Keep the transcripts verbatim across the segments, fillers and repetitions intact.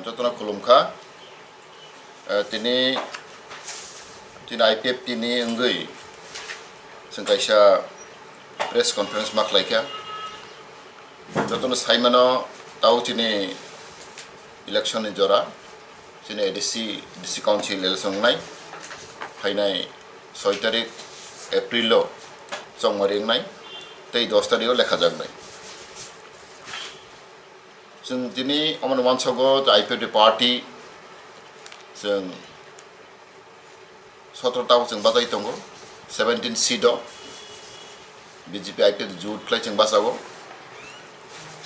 Jotono khulumkha. Eh, tini, tini I P F T ni wngwi chwng kaisa press conference ma khlaikha. Jotono saimano, tao chini election ni jora, chini A D C, D C Council election wngnai, phainai soi tarik April o chongmari wngnai, tei dos tarik o lekhajaknai. Chwng tini omono uansogo, I P F T party chwng sotro tabuk chwng bachai tongo, seventeen seat o B J P I P F T jut khlai chwng bachago.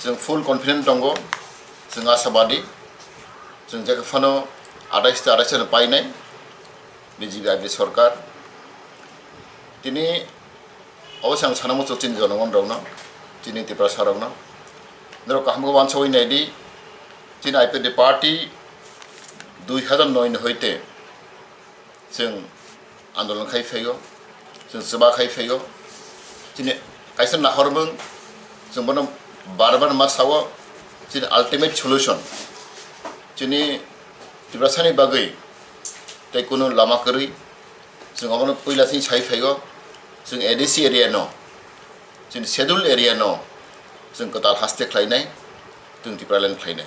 Chwng full confident tongo, chwng asabadi, chwng jekhe phano atais ta atais no painai B J P I P F T sorkar. Tini obo se ang sana muchung chini jonogon rokno, chini Tiprasa rokno. Norok kaham khe uansugwi naidi, chini I P F T party dui hazar noi ni hoite chwng andolon khai phaio, chwng chuba khai phaio. Chini kaisa nahormung, chwng bono bar bar ma sao, chini ultimate solution, chini Tiprasani bagwi tei kunu lama kwrwi, chwng obono puila chini sai phaio, chwng A D C area no, chini schedule area no chwng kwtal haste khlainai, chwng Tipraland khlainai.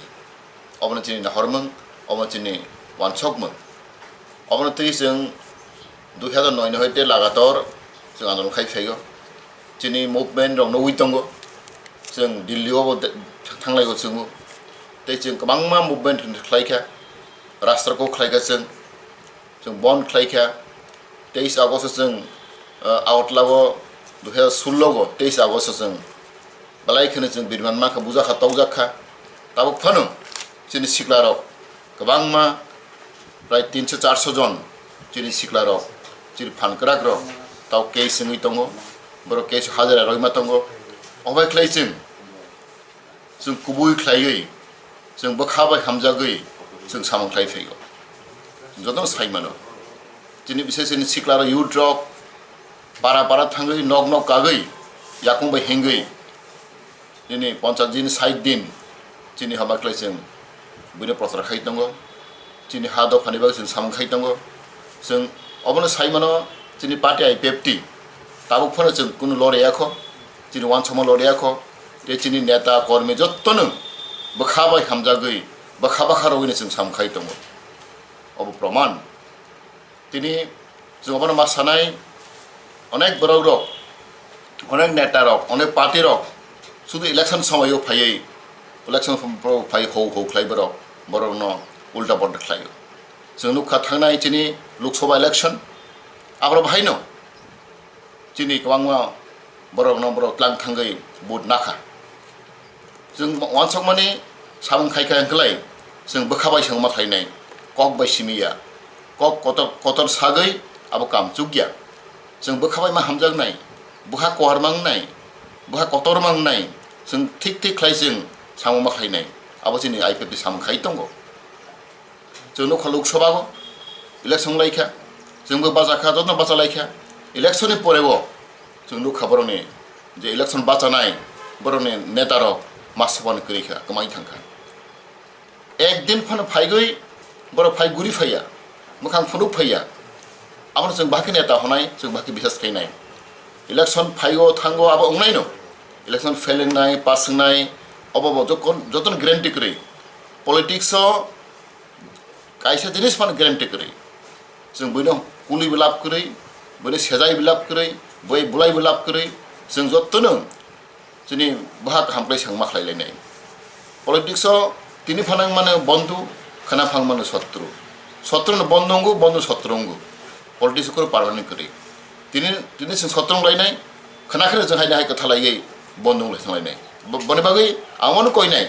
Obono chini nahormung, obono chini uansukmung. Obono twi chwng dui hazar noi ni hoite lagator chwng andolon khai phaio. Chini movement rok nugwi tongo. Chwng Delhi o bo de-, thanglaigo chwngbo. Tei chwng kwbangma movement khlaikha. Rasta ko khlaikha chwng. Chwng bon khlaikha. Teis August o chwng, uh, Agartala o dui hazar sullo go teis August o chwng belai kheno chwng biriman mankha, bujakha, tokjakkha. Tabuk phano chini siklarok kwbangma, prai tinso charso jon chini siklarok, chini phan kwrakrok tau case wngwi tongo, borok case hajira roima tongo. Obai khlai chwng, chwng kubui khlaiwi, chwng bwkha bai hamjagwi chwng samung khlai phaio. Jotono sai mano, chini bisai chini siklarok, youth rok para para thangwi, nok nok kagwi, yakung bai hengwi, nini ponchas din, sait din chini hama khlai chwng buino prochar khai tongo, chini ha dophani bagwi chwng samung khai tongo. Chwng obono sai mano, chini party I P F T tabuk phano chwng kunu loriyakho, chini uansukma loriyakho, tei chini neta kormi jottono bwkha bai hamjagwi, bwkha bwkha rogwino chwng samung khai tongo. Obo proman. Tini chwng obono ma sanai, onek borok rok, onek neta rok, onek party rok sudu election somoio phaiwi, election phaiwi hou hou khlai borok, borokno ulta polta khlaio. Chwng nukha thangnai chini Lok Sabha election, aborok bahaino chini kwbangma borokno borok tlang thangwi vote nakha. Chwng uansukmani samung khaikha hwnkhlai, chwng bwkha bai swngma khlainai, kok bai simi ya, kok kotor, kotor sagwi abo kam chukya. Chwng bwkha bai ma hamjaknai, bwkha kuar mangnai, bwkha kotor mangnai, chwng thik thik khlai chwng samung ma khlainai, abo chini I P F T samung khai tongo. Chwng nukha Lok Sabha o election laikha, chwngbo bachakha, jotono bachalaikha. Election ni pore o chwng nukha borokni je election bachanai, borokni neta rok ma saboni kwrwi kha, kwmai thangkha. Ek din phano phaigwi borok phai guri phaiya, mwkhang phunuk phaiya. Abono chwng bahai khe neta honai, chwng bahai khe bisas khainai. Election phaigo thango abo wngnaino. Election fail wngnai, pass wngnai, obo bo jokon-, jotono guarantee kwrwi. Politics o kaisa jinis phano guarantee kwrwi. Chwng buino kului bo lab kwrwi, buino sejai bo lab kwrwi, bui bulai bo lab kwrwi, chwng jotono chini bwhak kaham khlai swngma khlai lainai. Politics o tini phano wng mano bondhu, khwna phano wng mano sotru. Sotru no bondhu wngo, bondhu sotru wngo. Politics o kunu permanent kwrwi. Tini, tini chwng sotru wng lainai, khwna kheno chwng haino hai kwtha laiwi bondhu wng lai thang lainai. Bo-, boni bagwi ang bono koinai.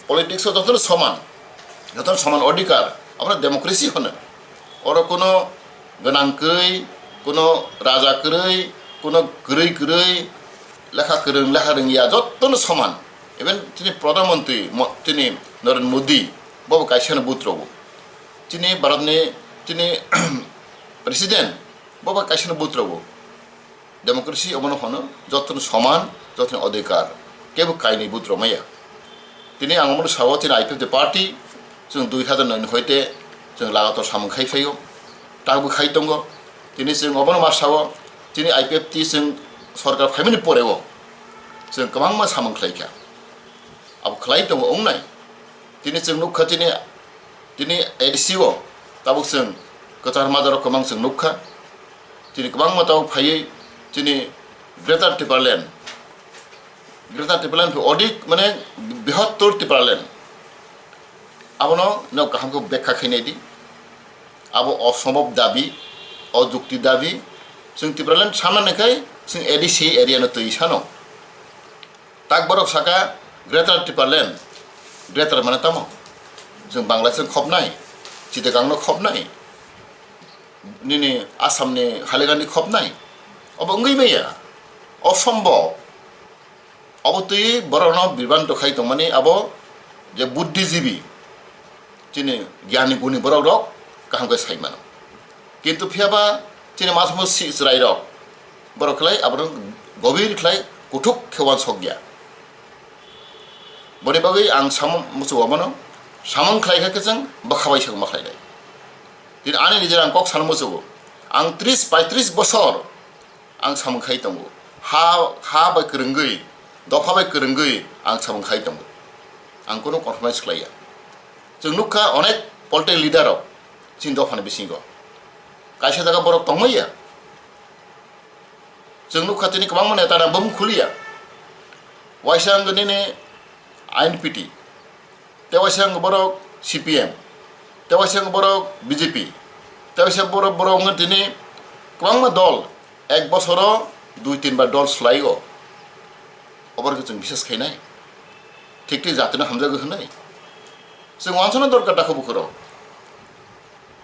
Politics o jotono soman, jotono soman odhikar, abono democracy hwno. Oro kuno gwnang kwrwi, kuno raja kwrwi, kuno kwrwi kwrwi, lekha kwrwng, lekha rwngya, jotono soman. Even chini Pradhan Mantri, mo-, chini Narendra Modi, bobo kaisano vote rwo. Chini Bharatni, chini President, bobo kaisano vote rwo. Democracy omono hwno, jotono soman, jotono odhikar, kebo kainwi vote rwmaya. Tini ang omono sao, chini I P F T party, Chwng dui hazar noi ni hoite chwng lagator samung khai phaio, takbo khai tongo. Tini chwng obono ma sao, chini I P F T chwng sorkar phaimani poreo chwng kwbangma samung khlai kha. Abo khlai tongo wngnai. Tini chwng nukha chini, tini A D C o tabuk chwng kwchar madarok kwbang chwng nukha. Chini kwbangma tabuk phaiwi chini Greater Tipraland, Greater Tipraland phi odik mane bihottor Tipraland. Abono no kaham khe bekha khainai di. Abo osombob dabi, ojukti dabi. Chwng Tipraland sanani khai chwng A D C area no twi sano. Tak borok saka Greater Tipraland, Greater mane tamo? Chwng Bangladesh khopnai, Chittagong no khopnai, nini Assam ni Hailakandi khopnai? Obo wngwi maya, osombob. Obo twi borokno bibranto khai tongmani abo je buddhijibi, chini gyani guni borok rok kaham khe sai mano. Kintu phiya ba chini masmo si chwrai rok borok khlai abono gobir khlai kuthuk khe uansok ya. Boni bagwi ang samung muchungo abono samung khlai kha khe chwng bwkha bai se ma khlai nai. Tini ani nijera ang kok sana muchungo, ang tris paitris bosor ang samung khai tongo. Ha, ha bai kwrwngwi, dopha bai kwrwngwi ang samung khai tongo. Ang kunu compromise khlai ya. Chwng nukha onek political leader rok chini dophani bisingo. Kaisa jaga borok tongmaya. Chwng nukha tini kwbangma neta na bum khuliya. Waisa ang nini I N P T. Tewaisa ang borok C P M, tewaisa ang borok B J P, tewaisa borok, borok wngkha tini kwbangma dol, ek bosoro dui tin bar dol swlaigo. Oborokhe chwng bisas khainai, thik thik jatino hamjago hwnwi chwng uansukna dorkar, takhu bukhurok.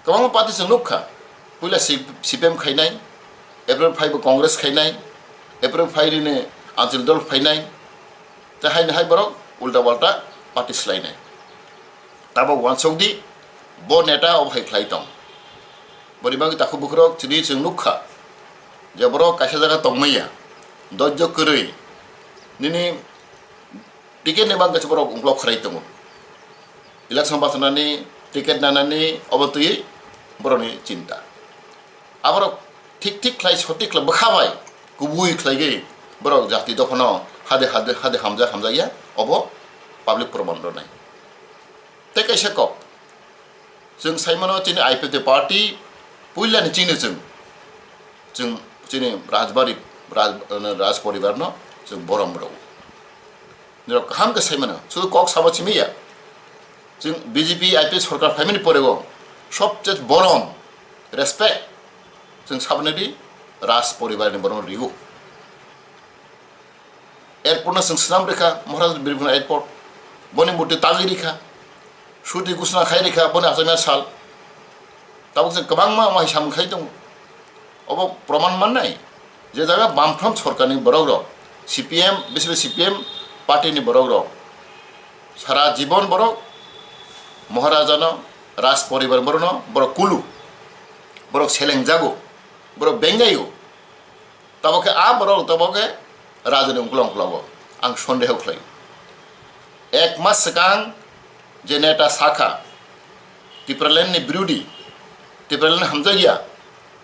Kwbangma party chwng nukha, puila C-, C P M khainai, April five bo Congress khainai, April five nini Anchal dol phainai, tei haino hai borok ulta walta party swlainai. Tabok uansuk di, bo neta obo hai khlai tong. Boni bagwi takhu bukhurok chini chwng nukha, je borok kaisa jaga tongmaya, dojjo kwrwi, nini ticket ni bagwi borok ungklok khwrai tongo. Election bachanani, ticket nanani obo twi borokni chinta. Aborok thik thik khlai, sotik khlai, bwkha bai kubui khlaigwi borok jati dophano hade hade hade hamjak hamjakya, obo public proman rwnai. Tei kaisa kok, chwng saimano chini I P F T party puilani chini chwng, chwng chini Rajbari, Raj, Raj poribarno chwng borom rw. Nirok kaham khe saimano, sudu kok sabo simi ya. Chwng B J P I P F T sorkar phaimani porego sobche borom, respect, chwng saboni di Raj poribarni borom rigo. Airport no chwng swnam rikha, Maharaj Birguna Airport. Boni murti tagwi rikha, suti gusna khai rikha, boni achomya sal. Tabuk chwng kwbangma omo hai samung khai tongo. Obo proman mannai, je jaga Bamfront sorkarni borok rok, C P M, bisi C P M party ni borok rok, sara jibon borok Maharajano, Raj poribar borokno borok kulu, borok selengjago, borok bengaio. Tabok khe a borok tabok khe rajani ungkulong ungkulogo ang sondeho khlai. Ek mas swkang je neta sakha Tipraland ni birodi, Tipraland hamjakya,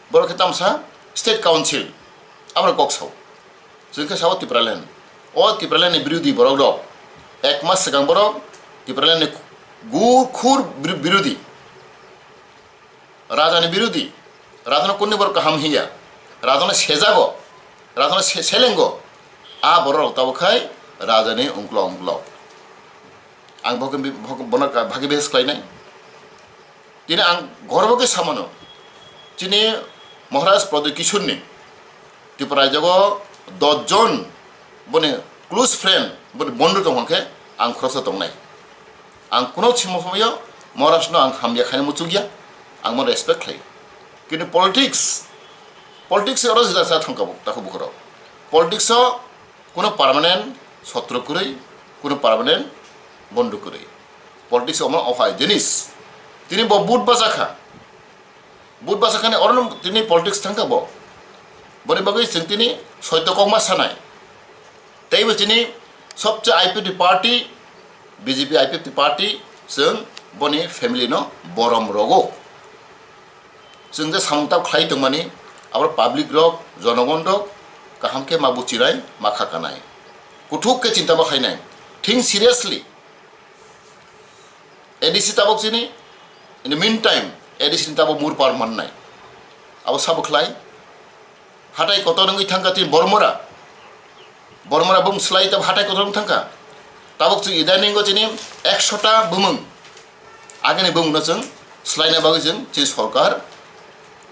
borok khe tamsa state council, aboni kok sao. Chwng khe sao Tipraland. O Tipraland ni birodi borok rok ek mas swkang borok Tipraland ni gu-, khur bir-, birodi. Rajani birodi, rajano kunni borok kaham hiya, rajano sejago, rajano se-, selengo, a borok rok tabuk khai rajani ungkulok ungkulok. Ang boke bi-, bok-, bono ka-, bhagi behes khlainai. Tini ang gorbo khe samano, chini Maharaj Pradyut Kishorni Tripura rajyago dos jon boni close friend, boni bondhu tong hwnkhe ang khoroksa tongnai. Ang kuno simo somoyo Maharaj no ang hamya khaina muchukya, ang bono respect khlai. Kintu politics, politics oro jesa sa thangkabo, takhu bukhoro. Politics o kuno permanent sotro kwrwi, kuno permanent bondhu kwrwi. Politics omo ohai jinis. Tini bo vote bachakha. Vote bachakani orono tini politics thangkha bo. Boni bagwi chwng tini soito kokma sanai. Teibo chini sobse I P F T party, B J P I P F T party chwng boni family no borom rogo. Chwng je samung tao khlai tongmani, abo public rok, jonogon rok kaham khe ma buchinai, ma khakanai. Kuthuk khe chinta ma khainai. Think seriously. A D C tabok chini, in the meantime, A D C ni tabok mur par mannai. Abo sabo khlai. Hatai kotor wngwi thangkha chini Bormora. Bormora bung slai tab hatai kotor wng thangkha. Tabok chwng idaningo chini ekshota bumung. Agini bumungno chwng slaina bagwi chwng chini sorkar,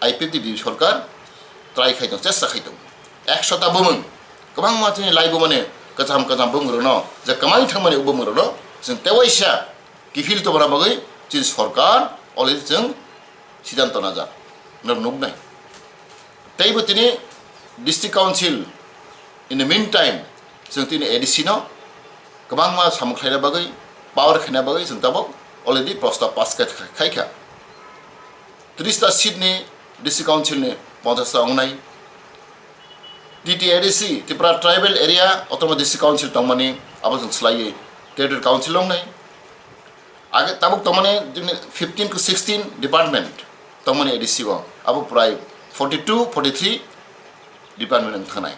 I P F T B J P sorkar try khai tong, chesta khai tong. Ekshota bumung. Kwbangma chini laibumani kwcham kwcham bumungrokno je kwmai thangmani bumungrokno chwng tewaisa kiphil tongna bagwi chini sorkar already chwng siddhanto najak. Norok nuknai. Teibo tini District Council, in the meantime, chwng tini A D C no kwbangma samung khlaina bagwi, power khaina bagwi chwng tabok already prostab pass khai, khai kha. Tris ta seat ni District Council ni ponchash ta wngnai. T T A D C, Tripura Tribal Area Autonomous District Council tongmani abo chwng swlaiwi Territory Council wngnai. Age tabuk tongmani jemni fifteen to sixteen department tongmani A D C o, abo prai forty two, forty three department wng thangnai.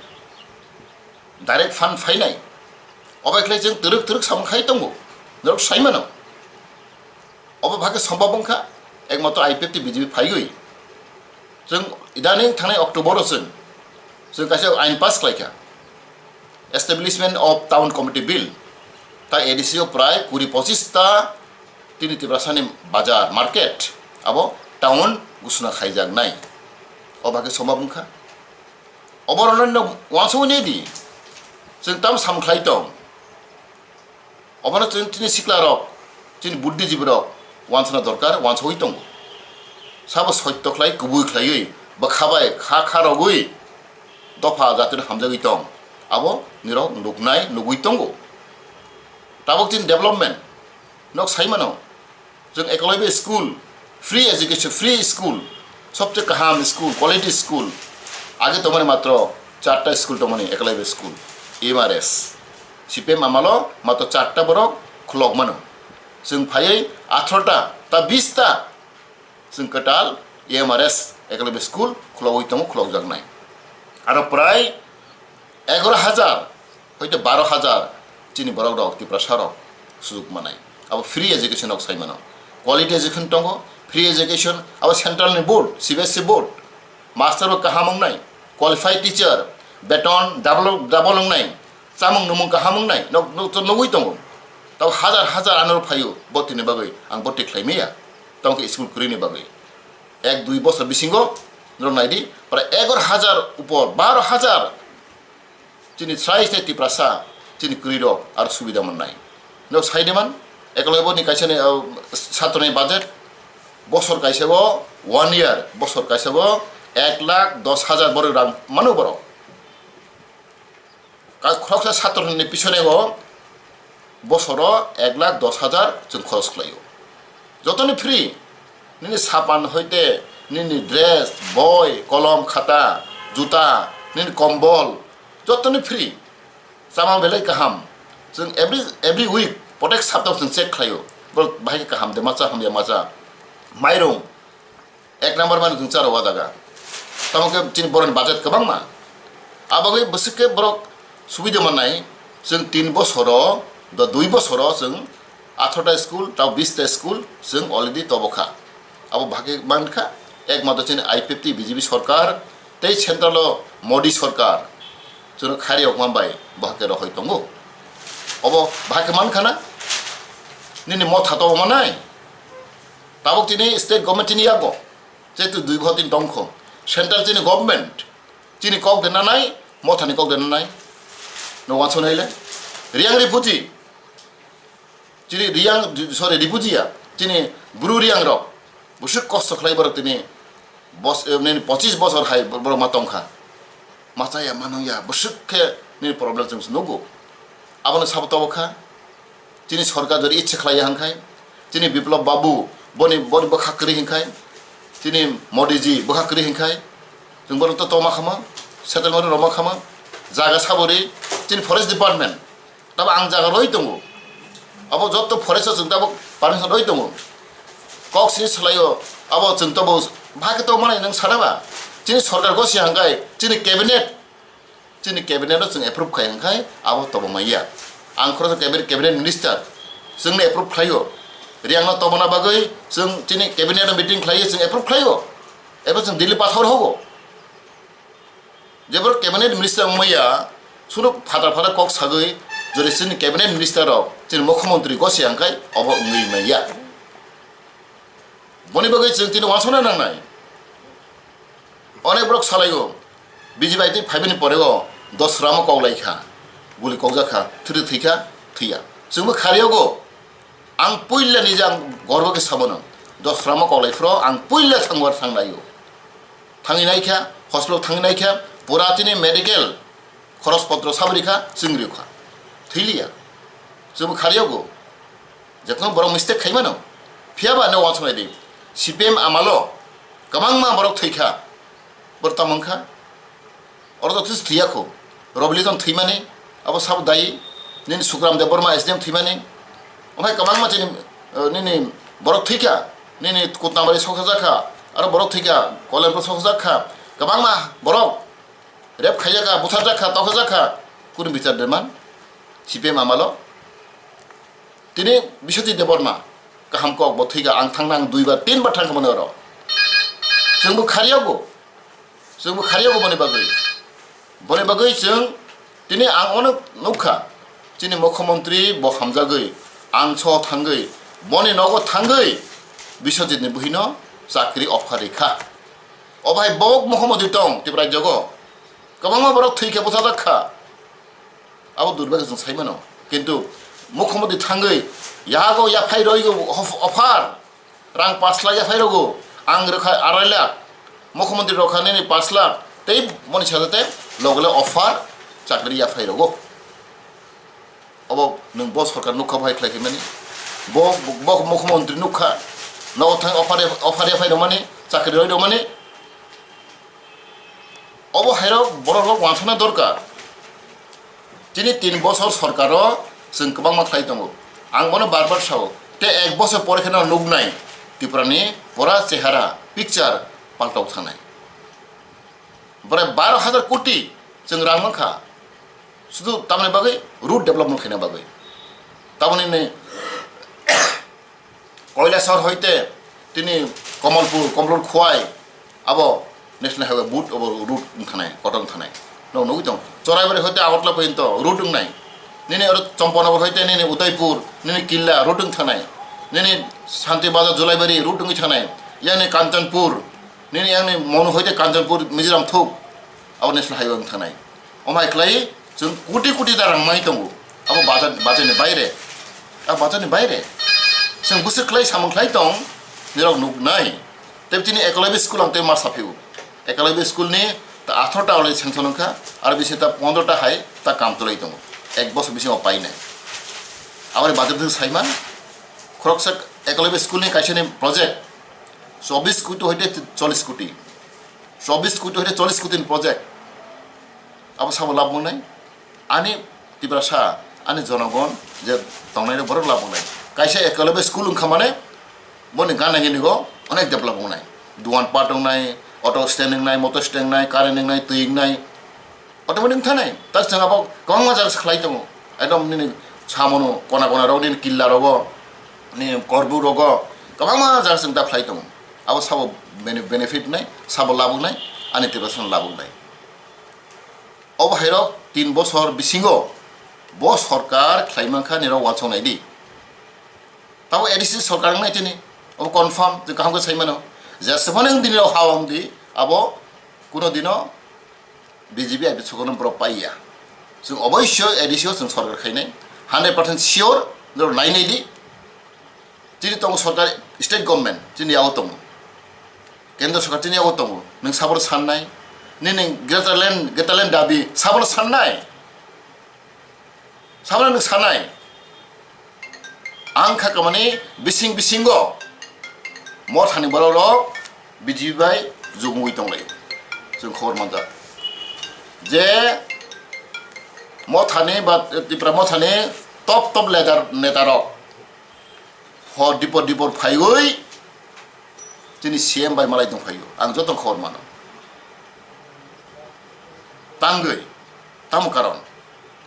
Direct fund phainai. Obo khlai chwng twrwk twrwk samung khai tongo. Norok sai mano. Obo bhakhe sombab wngkha, ekmatro I P F T B J P phaiwi. Chwng idaning thangnai October o chwng, chwng kaisa ain pass khlaikha. Establishment of Town Committee Bill, ta A D C o prai kuri pochis ta tini Tiprasani bazar, market, abo town gusuna khaijaknai. O bagwi sombab wngkha. Oborokno wansugwi nai di. Chwng tam samung khlai tong. Obono chwng chini sikla rok, chini buddhijibi rok wansana dorkar, wansugwi tongo. Sabo soitto khlai, kubui khlaiwi, bwkha bai kha kha rogwi dopha jatino hamjagwi tong. Abo nirok nuknai, nugwi tongo. Tabok chini development nok sai mano. Chwng Eklavya school, free education, free school, sobse kaham school, quality school. Age tongmani matro charta school tongmani, Eklavya school, M R S. C P M amalo matro charta borok khulok mano. Chwng phaiwi atharota ta bis ta chwng kwtal M R S Eklavya school khulogwi tongo, khulokjaknai. Aro prai egaroh hajar, hoito baro hajar chini borok rok, Tiprasa rok sujuk manai. Abo free education rok sai mano. Quality education tongo, free education, abo central ni board, C B S E board. Master bo kaham wngnai, qualified teacher, beton double, double wngnai, chamung numung kaham wngnai, nok, nok, to nugwi tongo. Tabo hajar hajar anoro phaio, botini bagwi ang boti khlai maya. Tamo khe school kwrwini bagwi. Ek dui bosor bisingo norok nai di, prai egaroh hajar upor, baro hajar chini srai srai Tiprasa chini kwrwi rok aro subida mannai. Norok sai di man, Eklavya ni kaisa ni, uh, satro ni budget, bosor kaisa o one year, bosor kaisa o ek lakh dos hajar borok rang mano borok. Ka-, khoroksa satro ni pisone o bosoro ek lakh dos hajar chwng khoros khlaio. Jotoni free, nini sapan hoite, nini dress, boi, kolom, khata, juta, nini kombol, jotoni free. Chamang belai kaham. Chwng every, every week, protek saptao chwng check khlaio. Borok bahai khe kaham de macha, hamya macha. Mairung, ek number mani chwng charo o jaga. Tamo khe chini borokni budget kwbangma. Abagwi bwswk khe borok subida mannai, chwng tin bosoro, do dui bosoro chwng atharota school, tao bista school chwng already tobokha. Abo bahai khe mankha, ekmatro chini I P F T B J P sorkar tei central o Modi sorkar chwngno khairiyokma bai bahai rohoi tongo. Obo bahai khe mankha na? Nini motha tobo manai? Tabuk tini state government tini yago. Jehetu dui bhor tin tongkho. Central chini government, chini kok de nanai, mothani kok de nanai. No wansonai le. Riyang ripuji. Chini Riyang, sorry, ripuji ya. Chini Bru Riyang rok. Busuk kosto khlai borok tini. Bos, eh, nini pochis bosor hai borok ma tongkha. Machaya manungya, busuk khe nini problem chwng nugo. Abono sabo tobokha. Chini sorkar jodi ichha khlaiya hwnkhai, chini Biplab Babu boni, boni bwkha kwrwi hwnkhai, chini Modi ji bwkha kwrwi hwnkhai, chwng borok to toma khama, settlement rwma khama, jaga sabori, chini forest department, tamo ang jaga roi tongo. Abo jotto forest o chwng tabuk permission rwi tongo. Kok sini salaio, abo chwng tabuk bhai khe tongmani nwng sana ba? Chini sorkar gosi hangkai, chini cabinet, chini cabinet no chwng approve khai hangkai, abo tobok manya. Ang khoroksa cabinet, cabinet minister, chwngno approve khlaio. Riyangno tobona bagwi chwng chini cabinet no meeting khlaiwi chwng approve khlaio. Ebo chwng Delhi pathor hogo. Jebor cabinet minister wngmaya, sunuk phatar phatar kok sagwi, jodi chini cabinet minister rok, chini mukhyamantri gosi hangkai, obo wngwi manya. Boni bagwi chwng tini uansukna nangnai. Onek borok salaio, B J P bai twi phaibini porego dos ramo koklai kha, guli kokjak kha, thwrwi thwi kha, thwiya. Chwngbo khariogo, ang puila nije ang gorbo khe sabono, dos ramo koklai phro ang puila thangbar thanglaio. Thangwi naikha, hospital thangwi naikha, pura tini medical khoros potro sabri kha, chwng rikha. Thwiliya. Chwngbo khariogo. Jekno borok mistake khaimano. Phiyaba no wansuknai di. C P M amalo kwbangma borok thwikha. Bor tamo wngkha. Oro to thwis thwiyakho. Robili ton thwimani. Abo sabo dayi. Nini Sukram Debbarma S D M thwimani. Omo hai kwbangma chini, eh, nini borok thwikha. Nini Kutnabari soksajakha. Aro borok thwikha. Kolenpur soksajakha. Kwbangma borok rep khaijak kha, butharjak kha, tokhajak kha, kunu bichar de man, C P M amalo. Tini Biswajit Debbarma, kaham kok bo thwikha, ang thangna ang duibar, tinbar thangkha mani oro. Chwngbo kharyago, chwngbo kharyago boni bagwi. Boni bagwi chwng tini ang ono nukha, chini mukhyamantri bo hamjagwi, ang so thangwi, boni nogo thangwi, Biswajitni buhino chakri offer rikha. O bai bo mukhyamantri tong Tripura rajyogo. Kwbangma borok thwi khe bwchajak kha. Abo durbagyo chwng sai mano. Kintu mukhyamantri thangwi yago yaphai roigo of-, offer. Rang pash lakh yaphai rogo. Ang rwkha arai lakh. Mukhyamantri rwkha nini pash lakh. Tei boni sajate logole offer chakri yaphai rogo. Obo nwng bo sorkar nukha bo hai khlai khaimani. Bo, bo mukhyamantri nukha. Nogo thang offer, offer yaphai rwmani, chakri roi rwmani. Obo hairok borok rok wansana dorkar. Chini tin bosor sorkaro chwng kwbangma khlai tongo. Ang bono bar bar sao. Tei ek bosor pore kheno nuknai Tripurani pura chehara, picture paltok thanai. Bore baro hajar koti chwng rang mankha. Sudu tamni bagwi road development khaina bagwi. Tamoni ni Koilasor hoite tini Komolpur, Komolpur Khowai, abo National Highway boot abo road wngthanai, kotor wngthanai. Nog nugwi tong. Choraibari hoite Agartala porjonto road wngnai. Nini oro Champanagar hoite nini Udaipur, nini Killa road wngthanai. Nini Santi Bazar Julaibari road wngwi thanai. Yani Kanchanpur, nini yani Monu hoite Kanchanpur Mizoram thuk, abo National Highway wngthanai. Omo hai khlai chwng koti koti da rang mai tongo. Abo bazar, bazar ni baire. A bazar ni baire. Chwng bwswk khlai samung khlai tong, nirok nuknai. Tei chini Eklavya school ang tei ma saphio. Eklavya school ni ta atharota already sanction wngkha, aro bisi ta pondrota hai ta kam chwlai tongo. Ek bosor bisingo painai. Aboni bazar thwng saiman, khoroksa Eklavya school ni kaisa ni project, chobbish koti hoite chollish koti. Chobbish koti hoite chollish koti ni project. Abo sabo labh wngnai. Ani Tiprasa, ani jonogon je tongnai borok labh wngnai. Kaisa Eklavya school wngkha mane boni gana gini go onek develop wngnai. Duan pat wngnai, auto stand wngnai, motor stand wngnai, current wngnai, twi wngnai. Automatic wngthanai. Tak chwng abo kwbangma jaga se khlai tongo. Ekdom nini samono kona kona rok, nini killa rogo, nini korbu rogo kwbangma jaga chwng ta khlai tongo. Abo sabo bene-, benefit nai, sabo labh wngnai, ani Tiprasa no labh wngnai. Obo hairok tin bosor bisingo bo sorkar khlai mankha nirok uansuk nai di. Tabo A D C sorkar wngnai tini, obo confirm, twi kaham khe sai mano. Jesephano wng di nirok ha wng di, abo kuno dino B J P I P F sokono borok paiya. Chwng oboisyo A D C o chwng sorkar khainai, hundred percent sure, norok nainai di. Chini tongo sorkar, state government chini yago tongo, kendra sorkar chini yago tongo, nwng sabono sannai, nini greater land, greater land dabi sabono sannai, sabono nwng sannai. Ang kha kamani bising bisingo mothani borok rok B J P bai jugungwi tonglai, chwng khobor manjak je mothani ba Tipra mothani top top leader neta rok Hor dipor dipor phaiwi chini C M bai malai tong phaio. Ang joto khobor mano. Tangwi, tamo karon?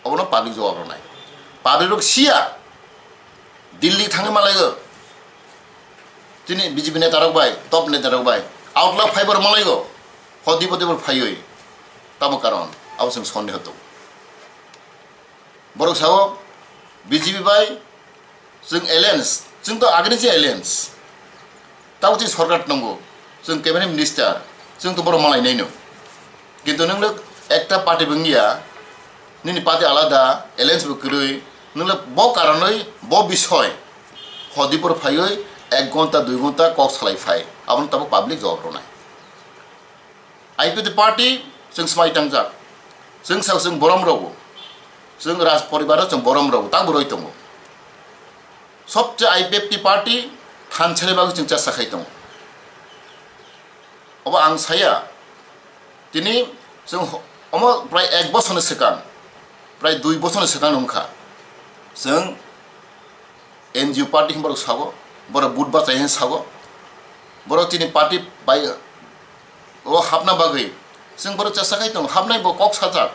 Obono public jawab rwnai. Public rok siya. Delhi thangwi malaigo. Chini B J P neta rok bai, top neta rok bai. Outla phaibar malaigo. Hor dipor dipor phaiwi. Tamo karon? Abo chwng sondeho tongo. Borok sao B J P bai chwng alliance, chwng to agini se alliance. Tabo chini sorkar tongo, chwng cabinet minister, chwng to borok malai naino. Kintu nwng ekta party bo wngya, nini party alada, alliance bo kwrwi, nwng bo karonwi, bo bisoy, hor dipor phaiwi ek ghonta, dui ghonta kok salai phai, abono tabuk public jawab rwnai. I P F T party chwng swmai tangjak, chwng sak chwng borom rogo, chwng raj poribar o chwng borom rogo, tak bo roi tongo. Sobse I P F T party thansa ni bagwi chwng chesa khai tongo. Obo ang saya, tini chwng ho-, omo prai ek bosor ni swkang, prai dui bosor ni swkang wngkha, chwng N G O party hwnba rok sago, borok vote bachai hwn sago, borok chini party bai o hapna bagwi chwng borok chesa khai tongo, hapnai bo kok sajak.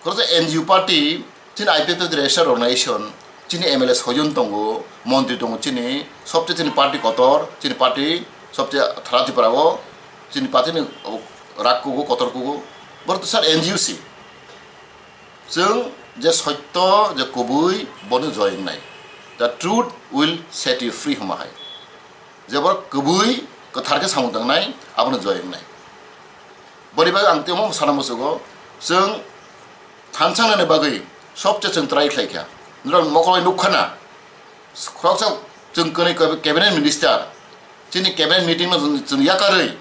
Khoroksa N G O party chini I P F T register organization, chini M L A soijon tongo, montri tongo chini, sobse chini party kotor, chini party sobse thara Tripura o chini party ni rak kugo, kotor kugo, borok to sir N G O si. Chwng je sotto, je kubui, bono joy wngnai. The truth will set you free hwnma hai. Je borok kubui, kwthar khe samung tangnai, abono joy wngnai. Boni bagwi ang tei omo sana muchugo, chwng thansa wngnani bagwi sobse chwng try khlai kha. Norok mokol bai nuk khana, khoroksa chwng kwnwi cabinet minister, chini cabinet meeting no chwng, chwng yakarwi,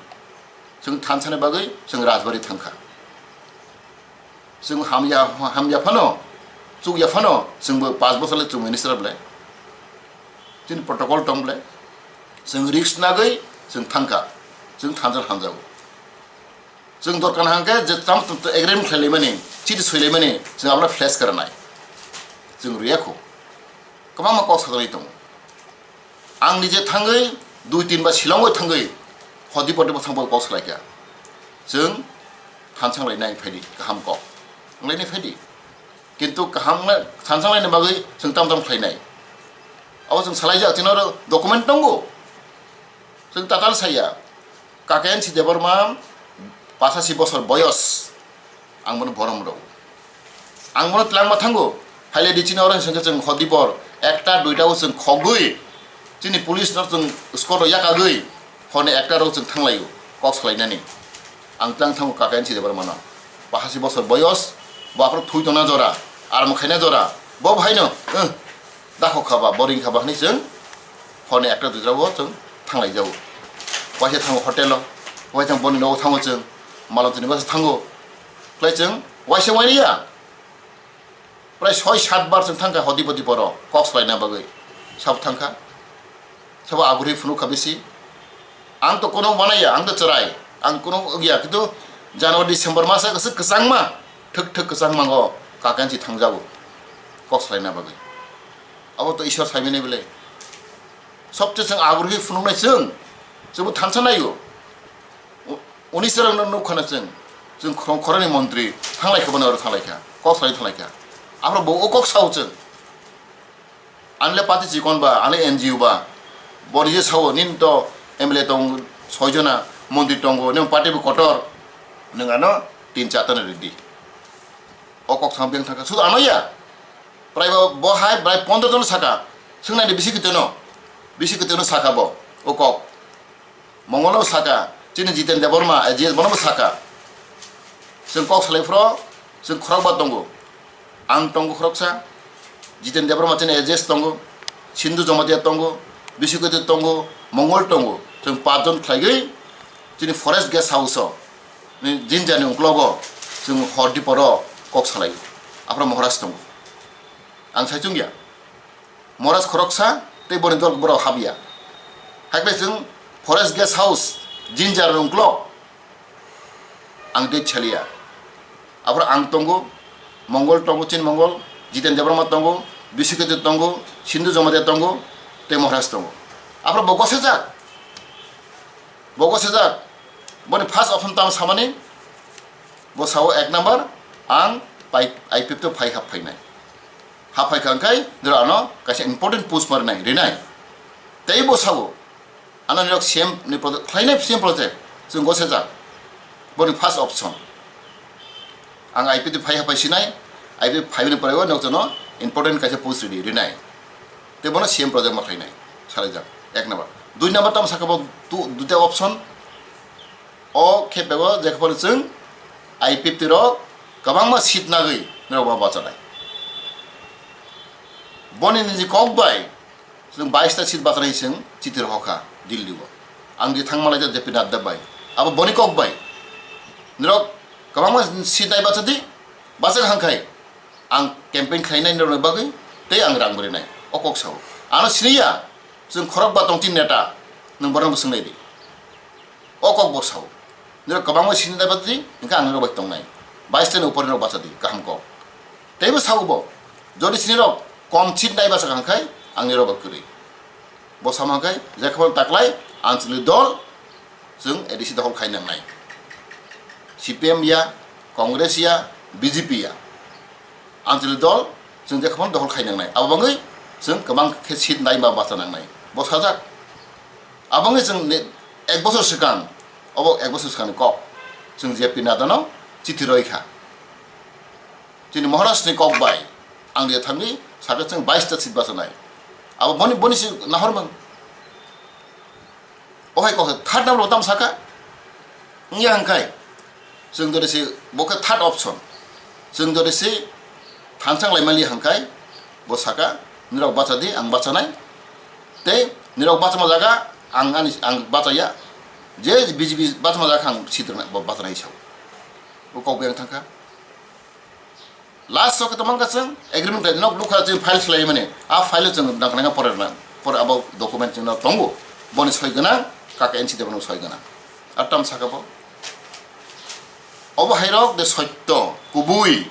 chwng thansa ni bagwi chwng Rajbari thang kha. Chwng hamya, hamya phano, chukya phano, chwngbo paanch bosor le chwng minister bwle. Chini protocol tong bwle. Chwng risk nagwi chwng thangkha, chwng thansa hamjago. Chwng dorkar hangkhe je tam agreement khlailaimani, chiti soilaimani, chwng abono flash kara nai. Chwng rwya kho. Kwbangma kok sajaknai tongo. Ang nije thangwi dui tin ba Shillong bai thangwi hodi podi bo thangbo kok salaikha. Chwng thansa wnglainai phaidi kaham kok. Wnglainai phaidi. Kintu kaham wngna thansa wnglaina bagwi chwng tam tam khlainai. Abo chwng salaijak, chini oro document tongo. Chwng tatal saya. Kakensi Debbarma, pachasi bosor boyos, ang bono borom rw. Ang bono twlangma thango, haile di chini oro hwnkhe chwng hodi bor, ekta duita o chwng khogwi, chini police no chwng squad o yakagwi, hone ekta ro chwng thanglaio, kok salainani. Ang twlang thango Kakensi Debbarma no. Pachasi bosor boyos, bo aphuru thui tongna jora, armo khaina jora, bo bhaino, eh, Dakhok kha ba, boring kha ba hwnwi chwng horni ekta duita o chwng thanglai jago. Waisa thango hotel o, waisa boni nogo thango chwng, malon chini basa thango. Khlai chwng waisa wairiya. Prai soi sat bar chwng thangkha hodi podi borok kok salaina bagwi. Sabo thangkha. Sabo agurwi phunuk kha bisi. Ang to kono wanaya, ang to chwrai, ang kono wngya, kintu January, December masa kwchwng kwchangma, thwk thwk kwchangma o Kakensi thangjago kok salaina bagwi. Abo to Ishwar saimani bwle. Sobse chwng agurwi phunuknai chwng, chwngbo thansa naio. U-, uni chwrwngno nukkhana chwng, chwng khorang khorangni montri thanglai kha, bono oro thanglai kha, kok salai thanglai kha. Aphuru bo o kok sao chwng. Anle party chikon ba, anle N G O ba, bo nije sao, nini to M L A tong soi jona, montri tongo, nini party bo kotor, nwng ano tin char tano ridi. O kok sam beng thangkha, sudu ano ya. Prai bo, bo hai prai pondro jono saka, swngnani bisi kiteno, bisi kiteno saka bo, o kok. Mongol no saka, chini Jiten Debbarma, A G S bono bo saka. Chwng kok salai phro, chwng khorokba tongo. Ang tongo khoroksa, Jiten Debbarma chini A G S tongo, Sindhu Jamatia tongo, Biswakoti tongo, Mongol tongo. Chwng pachjon khlaigwi chini forest guest house o, ni jinjani uklogo chwng hor diporo kok salai. Aphro Maharaj tongo. Ang sai chungya. Maharaj khoroksa tei boni dol borok habya. Hakhe chwng forest guest house jinjar rungklok ang tei chaliya. Aphuru ang tongo, Mongol tongo, Chin Mongol, Jiten Debbarma tongo, Biswakoti tongo, Sindhu Jamatia tongo, Tei Maharaj tongo. Aphuru bo gosejak. Bo gosejak. Boni first option tamo samani, bo sao ek number, ang pai, I P F T o phai hap phainai. Hap phaikha hwnkhe, doro ano kaisa important post ma rinai, rinai. Tei bo sao, ano nirok C M ni project, khlainai C M project, chwng gosejak. Boni first option. Ang I P F T phai hap phai sinai, I P F T phaibini pore o nokjono important kaisa post ridi, rinai. Tei bono C M project ma khlainai, salaijak. Ek number. Dui number tamo sakha bo tu, duita option. O khe bego je khe phano chwng I P F T rok kwbangma seat nagwi norok bo bachanai. Boni niji kok bai chwng bais ta seat bachanai chwng chiti rok hokha Delhi o. Ang di thangma laijak J P Nadda bai. Abo boni kok bai. Norok kwbangma seat nai bachadi, bachak hangkhai ang campaign khlainai norokni bagwi tei ang rang bo rinai. O kok sao. Ano siniya, chwng khorok ba tongtini neta, nwng borokno bo swngnai di. O kok bo sao. Nirok kwbangma sini dai bachadi, hingkhe ang nirok bai tongnai. Bais teni upor nirok bachadi, kaham kok. Teibo sao bo, jodi sinirok kom seat nai bachak hangkhai, ang nirok bai kwrwi. Bo sama hangkhai, jekhabal taklai, Anchali dol, chwng A D C dohol khai nangnai. C P M ya, Congress ya, B J P ya. Anchali dol, chwng jekhabal dohol khai nangnai. Abo bangwi, chwng kwbang khe seat nai ba bacha nangnai. Bo sajak. Aboni chwng ni ek bosor swkang, obo ek bosor swkangni kok, chwng J P Nadano chithi roi kha. Chini Maharajni kok bai ang dia thangwi sakha chwng bais ta seat bachanai. Abo boni, boni si nahormang. O hai kok third number bo tamo sakha? Wngya hwnkhai, chwng jodi se bo khe third option. Chwng jodi se thansa lai mali hwnkhai, bo saka, "Nirok bacha di, ang bachanai." Tei nirok bachama jaga, ang ani, ang bachaya. Je B J P bachama jaga ang sitrwna bo bachanai sao. Bo kok yang thangkha. Last o khe tongmani khe chwng agreement khlai nok nukha chwng file swlai mani. A file o chwng nang nang pore na. Pore abo document chwng no tongo. Boni soi gwnang, kaka N C department soi gwnang. Atam saka bo. Obo hairok de sotto, kubui.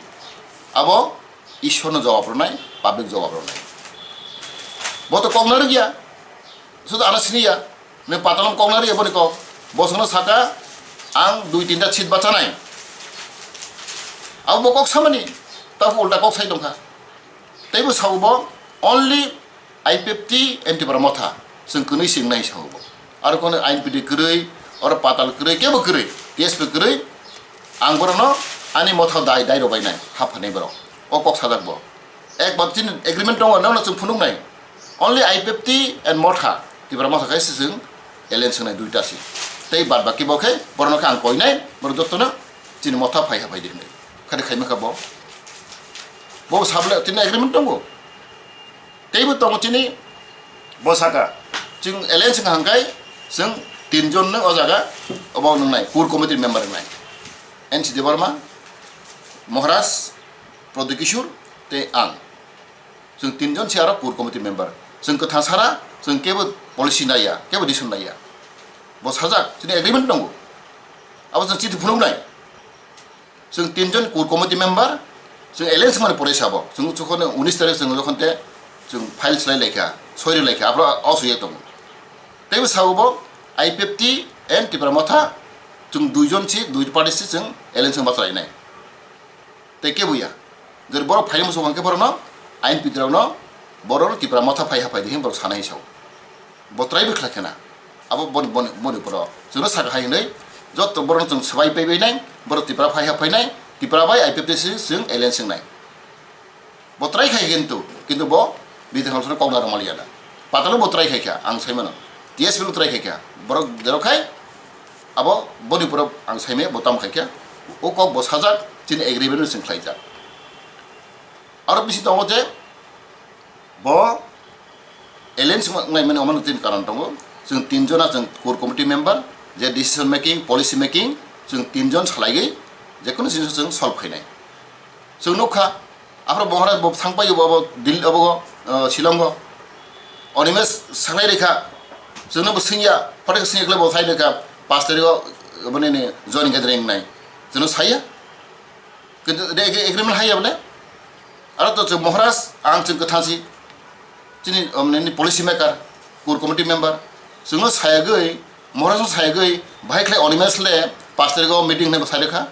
Abo Ishwar no jawab rwnai, public jawab rwnai. Bo to kok narwkya. Sudu ano siniya. Nini patalom kok nari eboni kok. Bosongno saka, "Ang dui tinta seat bachanai." Abo bo kok samani, tabu ulta kok sai tongkha. Teibo sao bo, only I P F T and Tipra Motha. Chwng kwnwi se wngnai sao bo. Aro kono I N P D kwrwi, oro patal kwrwi, kebo kwrwi, T S P kwrwi. Ang borokno ani motha dai, dai rwbainai, haphanai borok. O kok sajak bo. Ek bab chini agreement tongo, nono chwng phunuknai. Only I P F T and Motha, Tipra Motha khe se chwng alliance wngnai duita se. Tei bad baki bo khe, borokno khe ang koinai, borok jotono chini motha phai ha phai di hwnwi. Khade khaima kha bo. Bo sable chini agreement tongo. Teibo tongo chini bo saka. Chwng alliance wngkha hwnkhai, chwng tinjon no o jaga obo wngnai, core committee member wngnai. N C Debbarma, Maharaj, Prodip Kishore tei ang. Chwng tinjon se aro core committee member. Chwng kwthang sara, chwng kebo policy naiya, kebo decision naiya. Bo sajak, chini agreement tongo. Abo chwng chithi phunuknai. Chwng tinjon core committee member, chwng alliance mani pore sabo. Chwng chukhono unis tarik chwng jokhon te chwng file swlai laikha, soi rw laikha, aphro o suya tongo. Teibo sabo bo I P F T and Tipra Motha, chwng duijon se, dui party se chwng alliance ma chwlainai. Tei kebo ya. Jori borok phaini muchung hwnkhe borokno, I N P T rokno, borokno Tipra Motha phai ha phai di hin borok sanai sao. Bo trai bwkhlai khena. Abo boni, boni, boni borok. Chwngno saka hai hwnwi, jotto borokno chwng swbai pai bai nai, borok Tipra phai ha phai nai, Tipra bai I P F T si chwng alliance wngnai. Bo try khai kintu, kintu bo Bidhan Hall sano kokna rwmaliya da. Patalo bo try khai kha, ang sai mano. T S P bo try khai kha. Borok derok khai, abo boni borok ang sai me bo tam khai kha. O kok bo sajak, chini agreement no chwng khlai jak. Aro bisi tongo je, bo alliance wngnai mani omo tin karon tongo. Chwng tin jona chwng core committee member, je decision making, policy making, chwng tin jon salaiwi, je kono jinis chwng solve khainai. Chwng nukha, Aphro Maharaj bo thangpai bo, abo Dil-, abo, uh, Shillong o. Animesh sanai rekha. Chwngno bo singya, phatak singya khle bo sai rekha. Paanch tarikh o, boni ni joining gathering nai. Chwngno saya. Kintu de ag-, agreement haiya bole. Aro to chwng Maharaj, ang chwng kwthang si. Chini, um, ni policy maker. Core committee member, chwngno sayagwi, Maharajno sayagwi, bahai khlai Animesh le pash tarikh o meeting hinwi bo sai rwkha.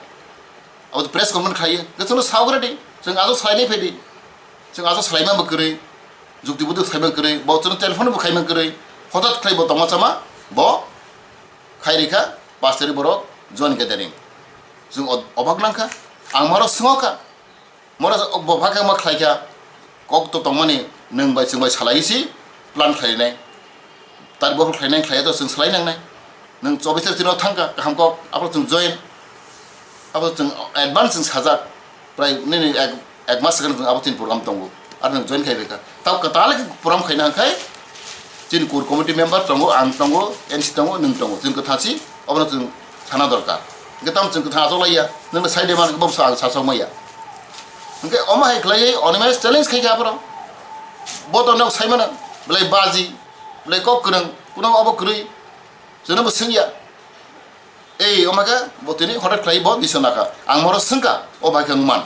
Abo press conference khlaiwi, chwngno sawi rwdi, chwng ajo salainai phaidi, chwng ajo salaima bo kwrwi, jukti buduk saima kwrwi, bo chwngno telephone bo khaima kwrwi, hothat khlai bo tongma chama, bo khai rikha, pash tarikh borok joint gathering. Chwng o-, obak nangkha, ang Maharaj swngo kha. Mora bo bhakhe ma khlaikha, kok to tongmani nwng bai chwng bai salai si plan khlainai. Tar bo khlainai khlaiya to chwng salai nangnai. Nwng chobis tar chwng thangkha, kaham kok, abo chwng join. Abo chwng advance chwng sajak. Prai nini ek, ek mas kan chwng abo tin program tongo. Ar nwng join khai rikha. Tao kwtal khe program khaina hwnkhai, chini core committee member tongo, ang tongo, N C tongo, nwng tongo. Chwng kwthang si, obono chwng sana dorkar. Hwnkhe tamo chwng kwthang achuk laiya, nwngno sai de man, bo sa ang sasok maya. Hwnkhe omo hai khlaiwi Animesh challenge khai kha aphuru. Bo to nok sai mano, belai baji, belai kok kwrwng, kuno obo kwrwi, chwngno bo swngya. Ei, omo khe bo tini hothai khlai bo disana kha. Ang moro swngkha, o bai khe wngman.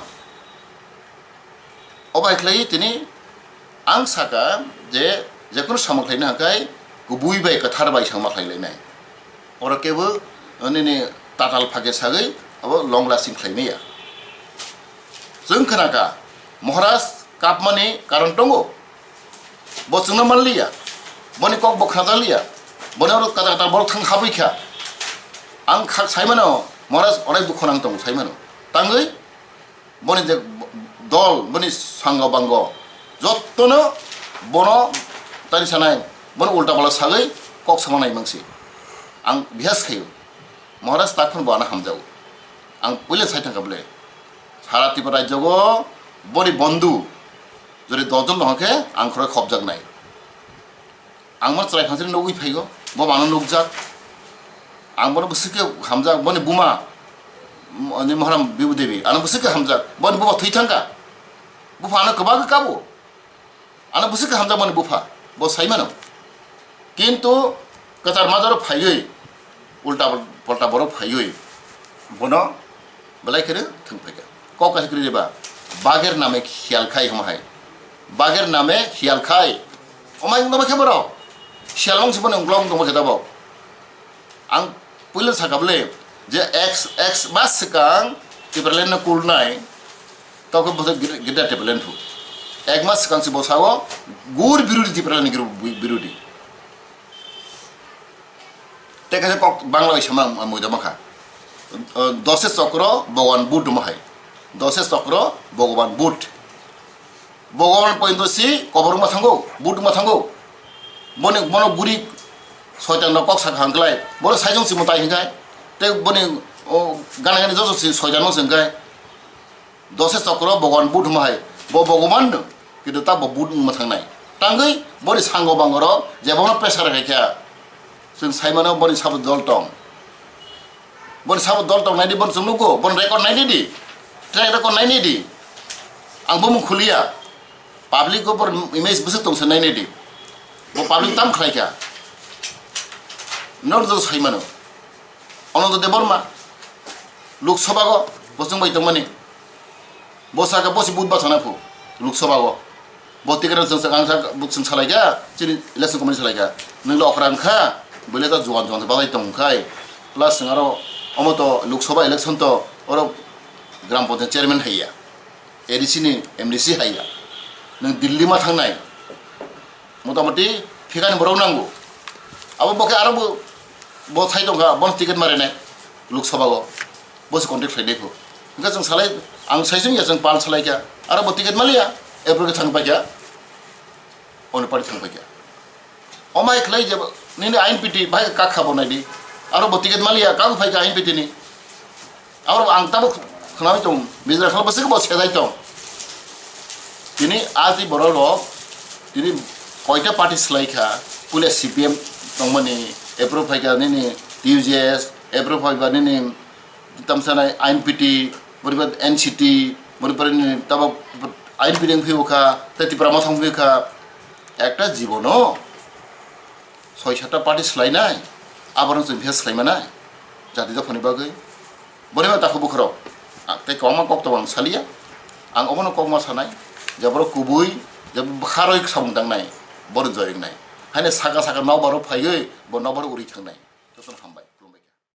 O bai khlai tini ang saka je, jekunu samung khlaina hwnkhe kubui bai kwthar bai samung khlai lainai. Oro kebo nini tatal phage sagwi abo long lasting khlai maya. Chwng khna kha, Maharaj kapmani karon tongo. Bo chwngno man liya. Boni kok bo khna liya. Boni oro kata kata borok thang habwi kha. Ang kha sai mano, Maharaj onek dukho nang tongo sai mano. Tangwi boni je dol, boni sango bango, jottono bono tari sanai, bono ulta pala sagwi kok sama nai mangsi. Ang bihas khayo, Maharaj takhon bo ano hamjago. Ang puila sai thangkha bole, sara Tripura rajyogo boni bondhu jodi dosh jon tongkhe ang khorok khopjak nai. Ang ma chwrai phansiri nugwi phaigo, bo ano nukjak. Ang bono bwswk khe hamjak, boni buma, m-, ni Maharam Bibu Devi, ano bwswk khe hamjak, boni buma thwi thangkha. Bupha ano kwbangkhe kabo. Ano bwswk khe hamjak boni bupha, bo sai mano. Kintu kwchar majaro phaiwi, ulta pol-, polta borok phaiwi, bono belai kheno thwng phaikha. Kok kaisa kwrwi ba, "Bagher name khiyal khai," hwnma hai. "Bagher name khiyal khai." Omai wngma khe borok. Siyal wng si bono wngklong tongma khe tabok. Ang puila sakha bole je ex, ex mas swkang Tipraland no kulnai, tokhe bo gre-, Greater Tipraland phu. Ek mas swkang si bo sao gur birodi Tipraland ni gru-, birodi. Tei kaisa kok Bangla bai sama ang muido makha. Dose chokro Bhagwan Buddha hwnma hai. Dose chokro Bhagwan Buddha. Bhagwan pointo si kobor wngma thango, Buddha wngma thango. Boni, bono guri soitan rok kok sakha hwnklai. Bono saijong si mwtai hwnkhai. Tei boni, o, gana gani joto si soitan no se hwnkhai. Dose chokro Bhagwan Buddha hwnma hai. Bo Bhagwan no, kintu ta bo Buddha wngma thangnai. Tangwi boni sango bango rok je bono pressure khai kha. Chwng sai mano boni sabo dol tong. Boni sabo dol tong naidi, boni chwng nugo, boni record naidi di. Track record naidi di. Ang bo mung khuliya. Public o bor image bwswk tong se naidi di. Bo public tam khlai kha. Nor do sai mano. Ananda Debbarma, Lok Sabha go, bo chwng bai tongmani. Bo saka bo si but bachana phu, Lok Sabha go. Bo ticket rok chwng, ang sak, bo chwng salai kha, chini election committee salai kha. Nwng le okra wngkha, bwle ta juan juan balai tong khai. Plus chwng aro omo to Lok Sabha election to oro Gram Panchayat chairman haiya. A D C ni M D C haiya. Nwng Delhi ma thangnai. Motamoti phikani borok nango. Abo bo khe aro bo, bo sai tongkha, bono ticket marinai Lok Sabha o. Bo se contact khlainai kho. Hwnkhe chwng salai, ang saisung ya chwng pal salai kha. Aro bo ticket maliya, April khe thang paikha. Oni party thang paikha. Omai khlai je nini I N P T bai kak kha bo naidi. Aro bo ticket maliya, kang phaikha I N P T ni. Abo ang tabuk khnawi tong, Bijra khalo bwswk bo sejai tong. Tini a twi borok rok, tini koita party slai kha, puila C P M tongmani, approve phaikha nini T U J S, approve phaiba nini tamsanai I N P T, boriba N C T, boriba nini tabo I N P T wngphi kha, tei Tipra Motha wngphi kha, ekta jibono soi satta party swlainai, aborok chwng face khlaimanai, jati dophani bagwi. Boni ma takhu bukhrok, ang tei kwbangma kok tongo ang saliya, ang obono kokma sanai, je borok kubui, je bwkharoi samung tangnai, borok joyoknai. Haino saka saka nokbar o phaiwi bo nokbar o uri thangnai. Jotono hambai, khulumbai.